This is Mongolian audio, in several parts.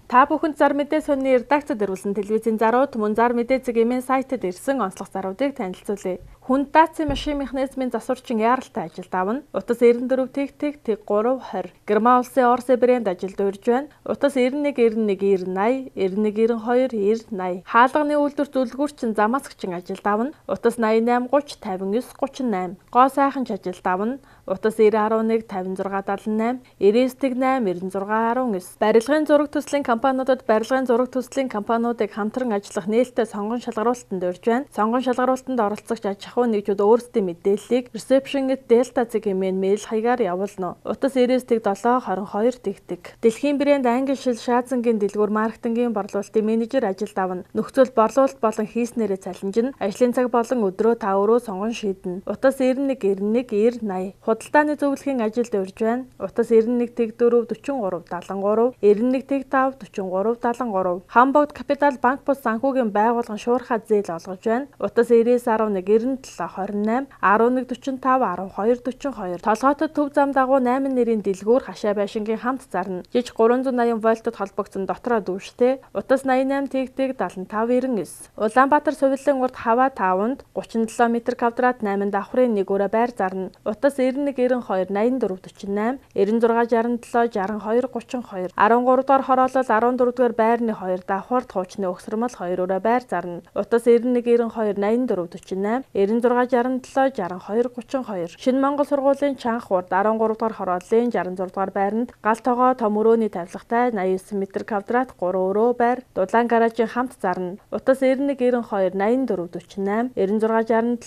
Та бүхэнд зар мэдээ сонины редакцид ирүүлсэн телевизийн зарууд мөн зар мэдээ зэг эмийн сайтад ирсэн онцлог заруудыг танилцуулъя. Хүнд даацын машин механизмын засварчин яаралтай ажилд авна. Утас 94 тэг тэг тэг 3 20. Герман улсын Орсе брэнд ажилд урьж байна. Утас 91 91 90 80 91 92 90 80. Хаалганы үйлдвэр зүлгүүрчин замаасгчин ажилд авна. Утас 88 30 59 38. Гоо сайхан ч ажилд авна. Утас 90.1 56 78 99 8 96 19. Барилгын зураг төслийн компаниудад барилгын зураг төслийн компаниудыг хамтран ажиллах нээлттэй сонгон шалгаруулалтанд урьж байна. Сонгон шалгаруулалтанд оролцогч аж ахуйн нэгжүүд өөрсдийн мэдээллийг reception-д Delta зэг хэмээн мэйл хаягаар явуулна. Утас 99 7 22 тэгтэг. Дэлхийн брэнд англи шил шаазангийн дэлгүүр маркетингийн борлуулалтын менежер ажилд авна. Нөхцөл борлуулалт болон хийснээрээ цалинжина. Ажлын цаг болон өдрөө та өөрөө сонгон шийднэ. Утас 91 91 90 80. Худалдааны зөвлөхийн ажилд урьж байна. Утас 91 тэг 4 43 73 91 тэг 5 43 73. Хамбогд Капитал банк бус санхүүгийн байгууллагын шуурхай зээл олгож байна. Утас 99.1 97 28 11 45 12 42. Толгойтод төв зам дагуу 8 нэрийн дэлгүүр хашаа байшингийн хамт зарна. Жиж 380 вольтод холбогдсон дотроо дүүштэй. Утас 88 тэг тэг 75 99. Улаанбаатар сувилын урд хаваа 5-нд 37 м квадрат 8 давхрын 1 өрөө байр зарна. Утас 91 92 84 48 96 67 62 32. 13 дугаар хороолол 14 дугаар байрны 2 давхарт хуучны өгсөрмөл 2 өрөө байр зарна. Утас 91 92 84 48 96 67 62 32. Шинэ Монгол сургуулийн чанх урд 13 дугаар хорооллын 66 дугаар байранд гал тогоо том өрөөний тавилгатай 89 м квадрат 3 өрөө байр дулаан гаражийн хамт зарна. Утас 91 92 84 48 96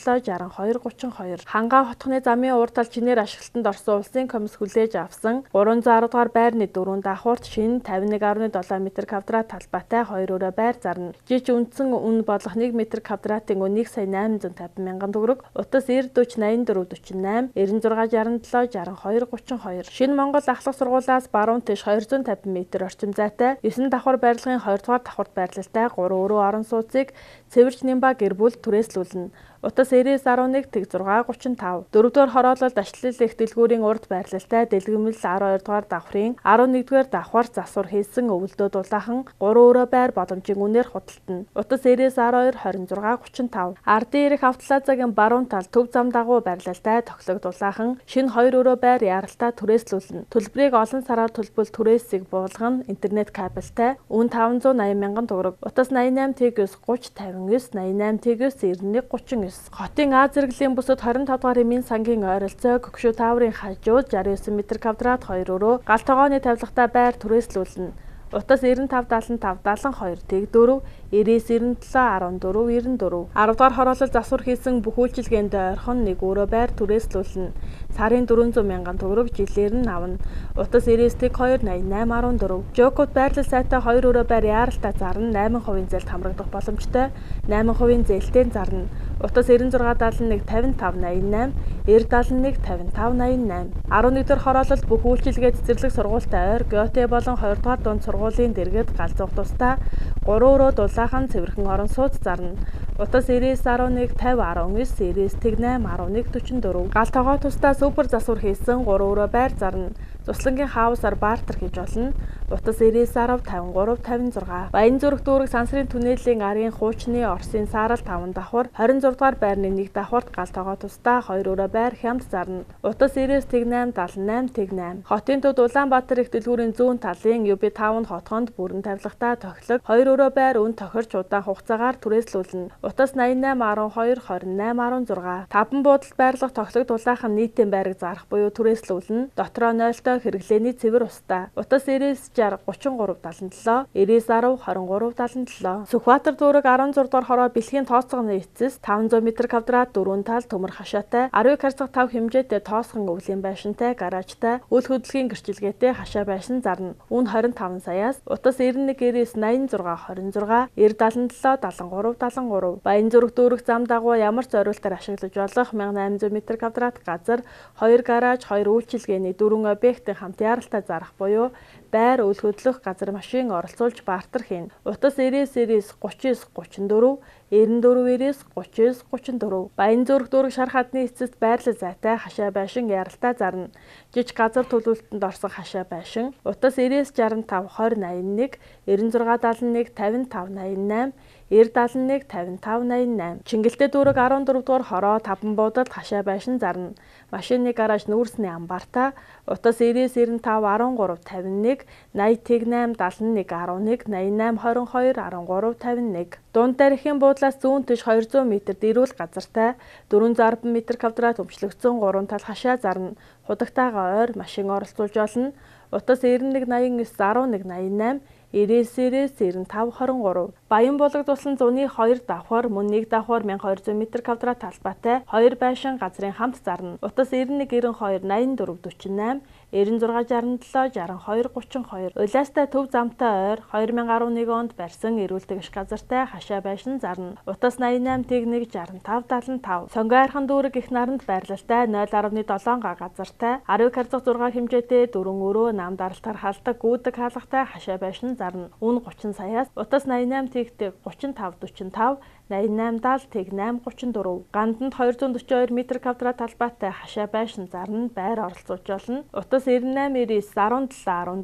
67 62 32. Хангаа хотхны замын урд тал чинээр ашиглалтанд орсон улсын комисс хүлээж авсан 310 дугаар байрны 4 давхарт шинэ 51.7 м квадрат талбайтай 2 өрөө байр зарна. Жиж үндсэн үн болох 1 м квадратын үн 1 сая 850 мянган төгрөг. Утас 90 40 84 48 96 67 62 32. Шинэ Монгол ахлах сургуулиас баруун тийш 250 м орчим зайтай 9 давхар барилгын 2 дугаар давхарт байрлалтай 3 өрөө орон сууцыг цэвэрч Нимба гэр бүл түрээслүүлнэ. Утас 99.1 тэг 6 35. 4 дугаар хороололд ачлал их дэлгүүрийн урд байрлалтай дэлгэмэл 12 дугаар давхрын 11 дугаар давхар засвар хийсэн өвөлдөө дулаахан 3 өрөө байр боломжийн үнээр худалдана. Утас 99.12 26 35. Ардын ирэх автолазагийн баруун тал төв зам дагуу байрлалтай тохилог дулаахан шинэ 2 өрөө байр яралтай түрээслүүлнэ. Төлбөрийг олон сараар төлбөл түрээсийг буулгана. Интернет кабелтай үн 580 мянган төгрөг. Утас 88 тэг 9 30 59 88 тэг 9 91 39. Хотын А зэрэглэлийн бүсэд 25 дугаар эмийн сангийн ойролцоо Көгшүү тааврын хажууд 69 м квадрат 2 өрөө гал тогооны тавилгатай байр түрээслүүлнэ. Утас 95 75 72 тэг 4 99 97 14 94. 10 дугаар хороолол засвар хийсэн бүх үйлчилгээнд ойрхон 1 өрөө байр түрээслүүлнэ. Сарын 400 мянган төгрөг жилээр нь авна. Утас 99 тэг 2 88 14. Жокод байрлал сайтай 2 өрөө байр яаралтай зарна. 8% зээлд хамрагдах боломжтой. 8% зээлтэй зарна. Утас 96 71 55 88 90 71 55 88. 11 дугаар хороололд бүх үйлчилгээ цэцэрлэг сургуультай ойр Гёте болон 2 дугаар дунд сургуулийн дэргэд галзуух тусдаа 3 өрөө дулаахан цэвэрхэн орон сууц зарна. Утас 99.1 50 19 99 тэг 8 11 44. Гал тогоо тусдаа супер засвар хийсэн 3 өрөө байр зарна. Туслангийн хаусаар бартер хийж болно. Утас 99.10 53 56. Баян зүрх дүүрэг сансрын түнэлийн арын хуучны Оросын саарал 5 давхар 26 дугаар байрны 1 давхарт гал тогоо тусдаа 2 өрөө байр хямд зарна. Утас 99 тэг 8 78 тэг 8. Хотын төвд Улаанбаатар их дэлгүүрийн зүүн талын UB5 хотгонд бүрэн тавилгатай тохилог 2 өрөө байр үн тохирч удаан хугацаагаар түрээслүүлнэ. Утас 88 12 28 16. Таван буудалд байрлах тохилог дулаахан нийтийн байрыг зарах буюу түрээслүүлнэ. Дотроо нойлтой хэрэглээний цэвэр устай. Утас 99 60 33 77 99 10 23 77. Сүхбаатар дүүрэг 16 дугаар хороо бэлгийн тооцоогны эцэс 500 м квадрат 4 тал төмөр хашаатай 10 харьцах 5 хэмжээтэй тоосгон өвлийн байшинтай гаражтай үл хөдлөхийн гэрчилгээтэй хашаа байшин зарна. Үн 25 саяас утас 91 99 86 26 90 77 73 73. Баян зүрх дүүрэг зам дагуу ямар зориултаар ашиглаж болох 1800 м квадрат газар 2 гараж 2 үйлчилгээний 4 объектын хамт яаралтай зарах буюу байр үл хөдлөх газар машин оролцуулж бартер хийнэ. Утас 99 99 39 34 94 99 39 34. Баян зүрх дүүрэг шар хадны эцэст байрлал зайтай хашаа байшин яралтай зарна. Жиж газар төлөвлөлтөнд орсон хашаа байшин. Утас 90 65 20 81 96 71 55 88 90 71 55 88. Чингэлтэй дүүрэг 14 дугаар хороо 5 буудалд хашаа байшин зарна. Машины гараж нүүрсний амбартай. Утас 90 95 13 51 80 8 71 11 88 22 13 51. Дунд дарихын буудлаас зүүн тийш 200 м дэрүүл газартай 460 м квадрат өмчлөгдсөн 3 тал хашаа зарна. Худагтайгаа ойр машин оролцуулж олно. Утас 91 89 11 88 99 95 23. Баян булаг туслан зуны 2 давхар мөн 1 давхар 1200 м квадрат талбайтай 2 байшин газрын хамт зарна. Утас 91 92 84 48 96 67 62 32. Улиастай төв замтай ойр 2011 онд барьсан эрүүл тэгш газартай хашаа байшин зарна. Утас 88 1 65 75. Сонгой архан дүүрэг их наранд байрлалтай 0.7 га газартай 10.6 хэмжээтэй 4 өрөө нам даралтаар халдаг гүйдэг хаалгатай хашаа байшин зарна. Үн 30 саяас утас 88 тэгтэг 35 45 88 70 тэг 8 34. Ганданд 242 м квадрат талбайтай хашаа байшин зарна. Байр оролцуулж болно. Утас 98 99 17 17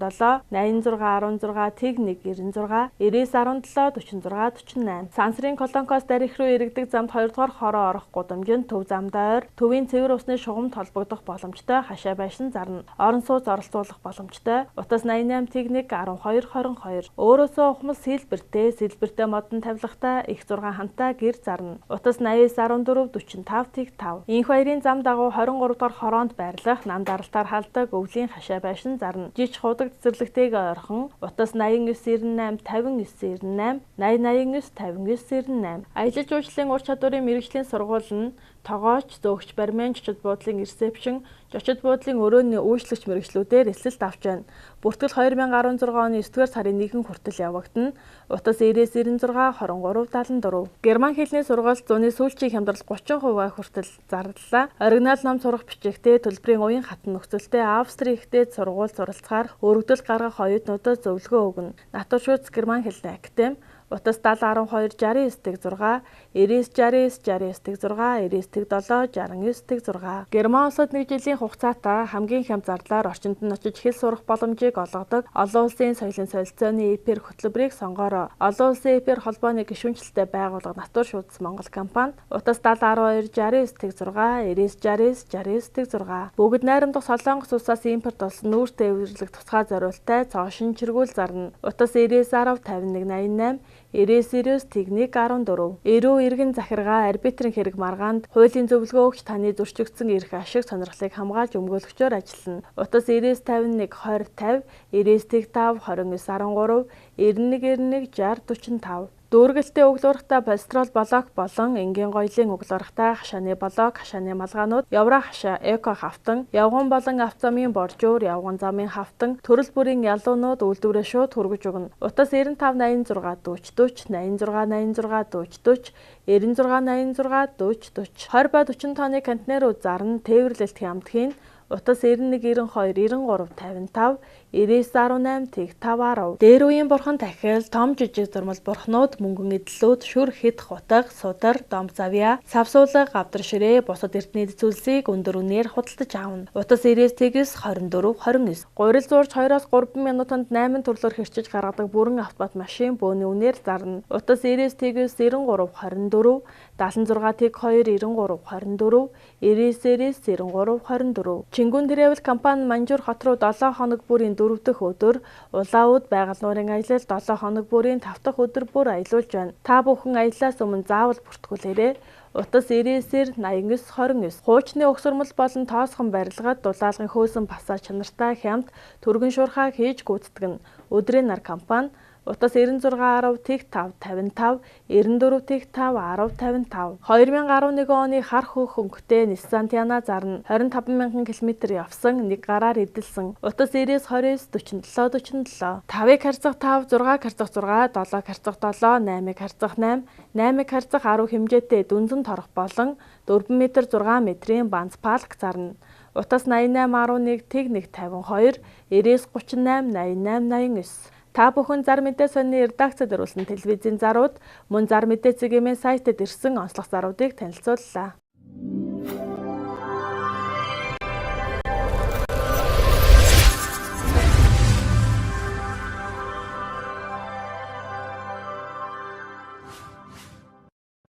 86 16 тэг 1 96 99 17 46 48. Сансрын Колонкоос дарих руу иргэдэг замд 2 дугаар хороо орох гудамжинд төв замдаа ойр төвийн цэвэр усны шугамд холбогдох боломжтой хашаа байшин зарна. Орон сууц оролцуулах боломжтой. Утас 88 тэг 1 12 22. Өөрөөсөө ухамс сэлбэртэй, сэлбэртэй модон тавилгатай их 6 хантай гэр зарна. Утас 89 14 45 тэг 5. Инх баярын зам дагуу 23 дугаар хороонд байрлах нам даралтаар халдаг өвлийн хашаа байшин зарна. Жиж худаг цэцэрлэгтэйгээ ойрхон утас 89 98 59 98 80 89 59 98. Аялал жуулчлалын ур чадварын мэргэжлийн сургууль нь тогооч, зөөгч, бармын жочид буудлын ресепшн, жочид буудлын өрөөний үйлчлэгч мэргэжлүүдээр элсэлт авч байна. Бүртгэл 2016 оны 9-р сарын 1 хүртэл явагдана. Утас 90 96 23 74. Герман хэлний сургалт зуны сүүлчийн хямдрал 30% хүртэл зарлалаа. Оригинал ном сурах бичигтэй төлбөрийн уян хатан нөхцөлтэй Австри ихтэй сургууль суралцахаар өргөдөл гаргах оюутнуудад зөвлөгөө өгнө. Натур Шүц герман хэлний академи. Утас 70 12 69 тэг 6 99 69 69 тэг 6 99 тэг 7 69 тэг 6. Герман улсад нэг жилийн хугацаатай хамгийн хямд зардлаар орчинд нь очиж хэл сурах боломжийг олгодог олон улсын соёлын солилцооны ЭПР хөтөлбөрийг сонгоорой. Олон улсын ЭПР холбооны гишүүнчлэлтэй байгууллага Натур Шүц Монгол компани. Утас 70 12 69 тэг 6 99 69 69 тэг 6. Бүгд найрамдах Солонгос улсаас импорт болсон нүүр тээвэрлэх тусгай зориулттай цоошин чиргүүл зарна. Утас 99 10 51 88 99 тэг 1 14. Эрүү иргэн захиргаа арбитрийн хэрэг маргаанд хуулийн зөвлөгөө өгч таны зөрчигдсөн эрх ашиг сонирхлыг хамгаалж өмгөөлөгчөөр ажиллана. Утас 99 51 20 50 99 тэг 5 29 13 91 91 60 45. Дүүргэлтийн өглөөрхтэй полистрол блок болон энгийн гоёлын өглөөрхтэй хашааны блок, хашааны малгаанууд, евро хашаа, эко хавтан, явган болон автозамын боржуур, явган замын хавтан, төрөл бүрийн ялуунууд үйлдвэрээ шууд хүргэж өгнө. Утас 95 86 40 40 86 86 40 40 96 86 40 40. 20 ба 40 тонны контейнерүүд зарна, тээвэрлэлт хямдхийн. Утас 91 92 93 55 99 18 тэг 5 10. Дээр үеийн бурхан тахил, том жижиг зурмал бурхнууд, мөнгөн эдлүүд, шүр хэд хутга, судар, дом завья, савсуулга, гавдар ширээ, бусад эрдэнэ зүйлсийг өндөр үнээр худалдаж авна. Утас 99 тэгс 24 29. Гурил зурж 2-оос 3 минутанд 8 төрлөөр хэрчиж гаргадаг бүрэн автомат машин бөөний үнээр зарна. Утас 99 тэгс 93 24 76 тэг 2 93 24 99 93 24. Чингүн Travel компани Манжуур хот руу 7 хоног бүрийн 4 дахь өдөр, Улаауд байгаль нуурын аялал 7 хоног бүрийн 5 дахь өдөр бүр аялуулж байна. Та бүхэн аяллаас өмнө заавал бүртгүүлээрэй. Утас 99 89 29. Хуучны угсармал болон тоосхон барилгад дулаалгын хөөсөн пасаа чанартай хямд түргэн шуурхай хийж гүйцэтгэнэ. Өдрийн нар компани. Утас 96 10 тэг 5 55 94 тэг 5 10 55. 2011 оны хар хөөх өнгөтэй Nissan Tiana зарна. 25 мянган км явсан, нэг гараар эдэлсэн. Утас 99 29 47 47. 5-ыг харьцах 5, 6-ыг харьцах 6, 7-ыг харьцах 7, 8-ыг харьцах 8, 8-ыг харьцах 10 хэмжээтэй дүнзэн торох болон 4 м 6 м-ийн банц палк зарна. Утас 88 11 тэг 1 52 99 38 88 89. Та бүхэн зар мэдээ сонины редакцид оруулсан телевизийн зарууд мөн зар мэдээ цэгийн сайтад ирсэн онцлог заруудыг танилцууллаа.